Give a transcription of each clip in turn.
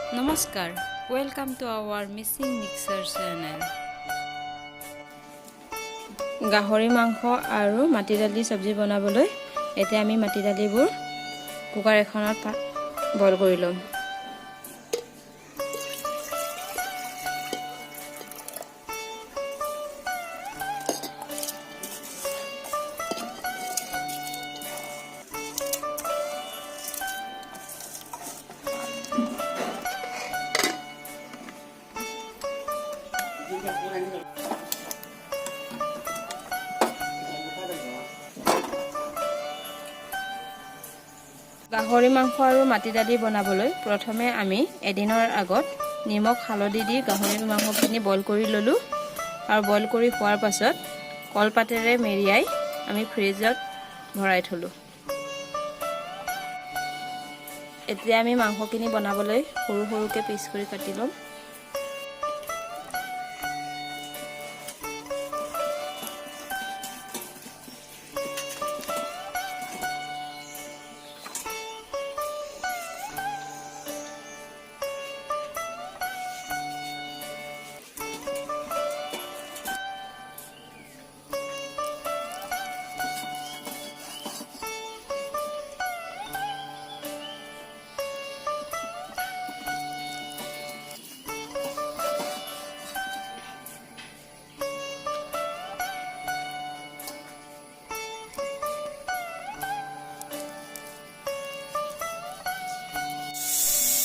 নমস্কাৰ, welcome to our Mising Mixer channel. গাহৰি মাংস আৰু মাটি দালি চব্জি বনাবলৈ এতিয়া আমি মাটি দালিবোৰ কুকাৰ এখনত বইল কৰি ল'ম। গাহৰি মাংস আৰু মাটি দালি বনাবলৈ প্ৰথমে আমি এদিনৰ আগত নিমখ হালধি দি গাহৰি মাংসখিনি বইল কৰি ল'লোঁ আৰু বইল কৰি হোৱাৰ পাছত কলপাতেৰে মেৰিয়াই আমি ফ্ৰিজত ভৰাই থ'লোঁ। এতিয়া আমি মাংসখিনি বনাবলৈ সৰু সৰুকৈ পিচ কৰি কাটি ল'ম।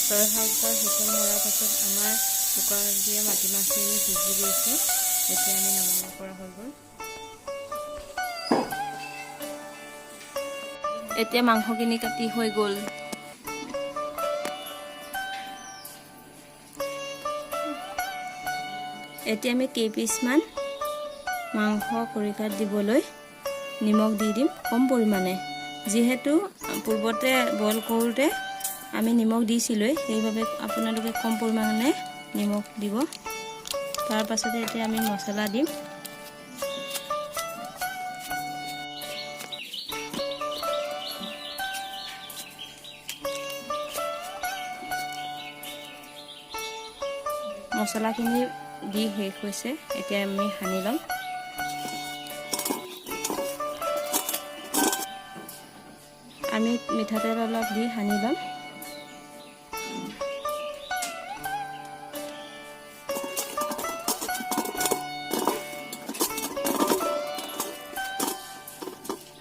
ছয় সাতবাৰ হুইচেল মৰাৰ পাছত আমাৰ কুকাৰত দিয়া মাটিমাহখিনি সিজি গৈছে। এতিয়া আমি নমাব পৰা হৈ গ'ল। এতিয়া মাংসখিনি কাটি হৈ গ'ল। এতিয়া আমি কেইপিচমান মাংস খৰিকাত দিবলৈ নিমখ দি দিম কম পৰিমাণে। যিহেতু পূৰ্বতে বইল কৰোঁতে আমি নিমখ দিছিলোঁৱেই, সেইবাবে আপোনালোকে কম পৰিমাণে নিমখ দিব। তাৰ পাছতে এতিয়া আমি মছলা দিম। মছলাখিনি দি শেষ হৈছে, এতিয়া আমি সানি ল'ম। আমি মিঠাতেল অলপ দি সানি ল'ম।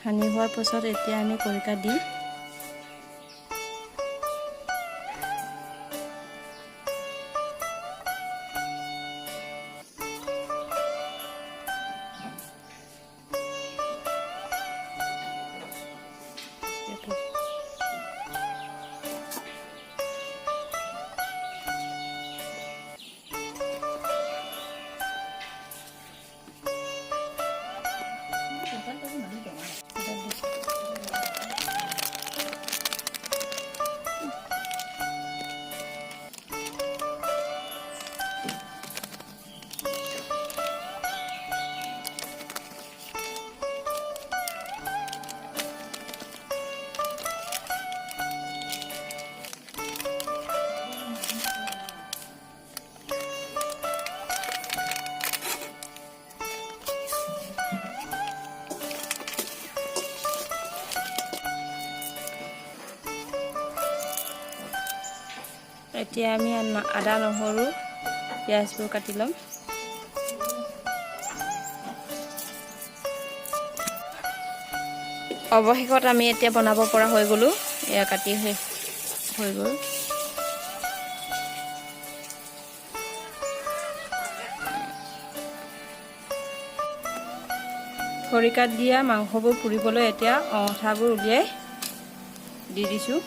সানি হোৱাৰ পাছত এতিয়া আমি খৰিকাত দিম। এতিয়া আমি আদা নহৰু পিঁয়াজবোৰ কাটি ল'ম। অৱশেষত আমি এতিয়া বনাব পৰা হৈ গ'লোঁ। এয়া কাটি শেষ হৈ গ'ল। খৰিকাত দিয়া মাংসবোৰ পুৰিবলৈ এতিয়া অঙঠাবোৰ উলিয়াই দি দিছোঁ।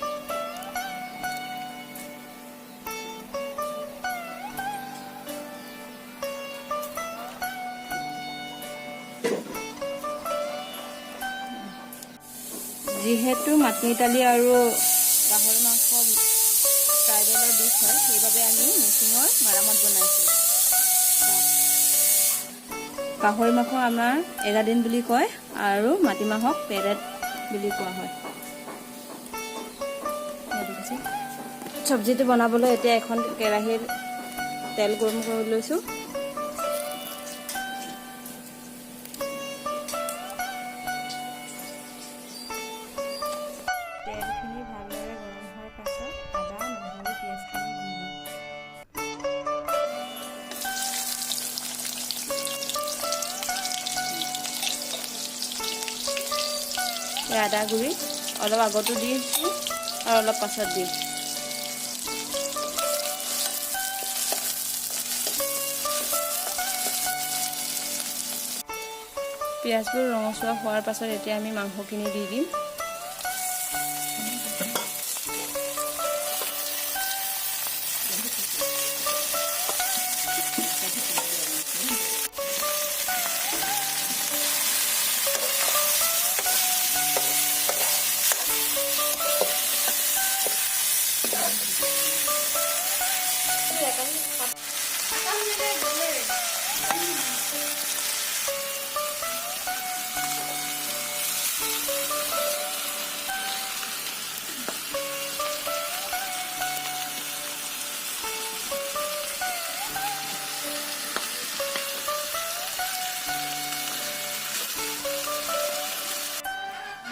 যিহেতু মাটি দালি আৰু গাহৰি মাংস ট্ৰাইবেলৰ ডিছ হয়, সেইবাবে আমি মিচিঙৰ মাৰামত বনাইছোঁ। গাহৰি মাংস আমাৰ এগাদিন বুলি কয় আৰু মাটিমাহক পেৰেট বুলি কোৱা হয়। চব্জিটো বনাবলৈ এতিয়া এখন কেৰাহীত তেল গৰম কৰি লৈছোঁ। তেলখিনি ভালদৰে গৰম হোৱাৰ পাছত আদা, নহৰু, পিঁয়াজখিনি দি দিম। আদা গুড়ি অলপ আগতো দিছোঁ আৰু অলপ পাছত দিম। পিঁয়াজবোৰ ৰঙচুৱা হোৱাৰ পাছত এতিয়া আমি মাংসখিনি দি দিম।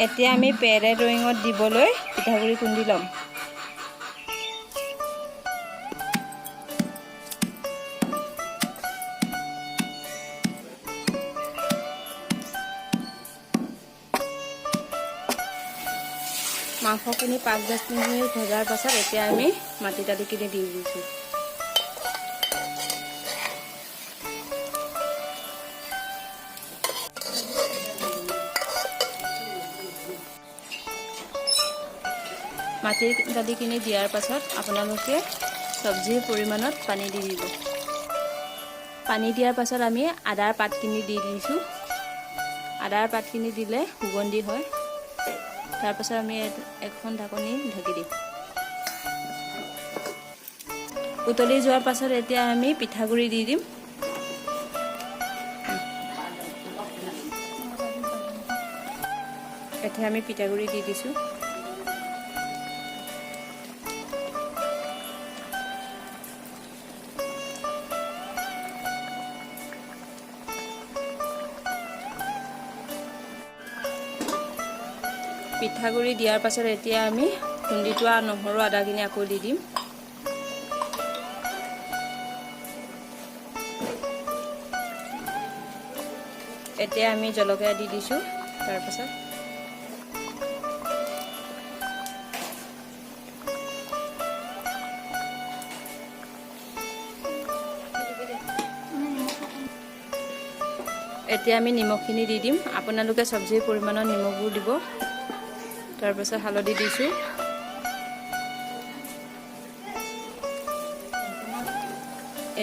এতিয়া আমি পেৰে ড্ৰয়িঙত দিবলৈ পিঠাগুড়ি খুন্দি ল'ম। মাংসখিনি 5-10 মিনিট ভজাৰ পাছত এতিয়া আমি মাটি দালিখিনি দি দিছোঁ। মাটি দালিখিনি দিয়াৰ পাছত আপোনালোকে চব্জিৰ পৰিমাণত পানী দি দিব। পানী দিয়াৰ পাছত আমি আদাৰ পাতখিনি দি দিছোঁ। আদাৰ পাতখিনি দিলে সুগন্ধি হয়। তাৰপাছত আমি এখন ঢাকনি ঢাকি দিম। উতলি যোৱাৰ পাছত এতিয়া আমি পিঠাগুড়ি দি দিম। এতিয়া আমি পিঠাগুড়ি দি দিছোঁ। পিঠাগুড়ি দিয়াৰ পাছত এতিয়া আমি খুন্দি থোৱা নহৰু আদাখিনি আকৌ দি দিম। এতিয়া আমি জলকীয়া দি দিছোঁ। তাৰপাছত এতিয়া আমি নিমখখিনি দি দিম। আপোনালোকে চব্জিৰ পৰিমাণত নিমখবোৰ দিব। তাৰপাছত হালধি দিছোঁ।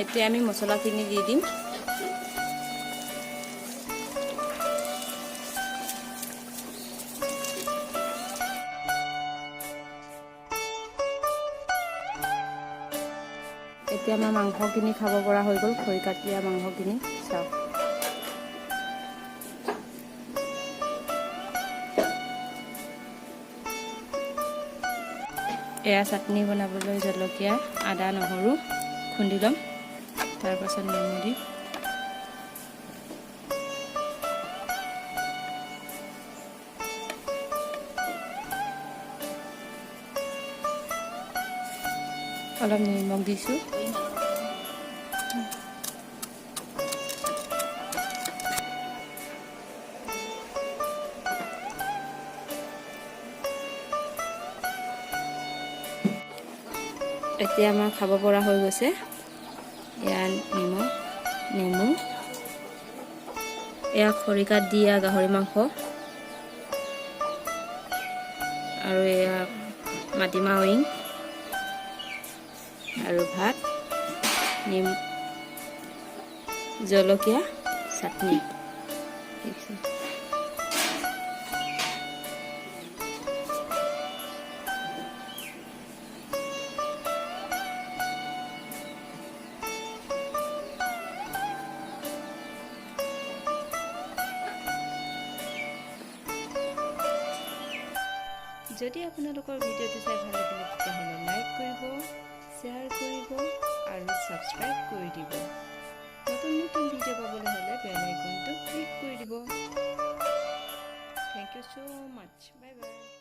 এতিয়া আমি মছলাখিনি দি দিম। এতিয়া আমাৰ মাংসখিনি খাব পৰা হৈ গ'ল। খৰিকাত দিয়া মাংসখিনি চাওক। এয়া চাটনি বনাবলৈ জলকীয়া, আদা, নহৰু খুন্দি ল'ম। তাৰপাছত নেমু দিম। অলপ নিমখ দিছোঁ। এতিয়া আমাৰ খাব পৰা হৈ গৈছে। এয়া নিমখ, নেমু, এয়া খৰিকাত দিয়া গাহৰি মাংস আৰু এয়া মাটিমাহ উইং আৰু ভাত, নিম, জলকীয়া চাটনি। যদি আপোনালোকৰ ভিডিঅ'টো চাই ভাল লাগিলে, তেতিয়াহ'লে লাইক কৰিব, শ্বেয়াৰ কৰিব আৰু ছাবস্ক্ৰাইব কৰি দিব। নতুন নতুন ভিডিঅ' পাবলৈ হ'লে বেল আইকনটো ক্লিক কৰি দিব। Thank you so much, bye bye.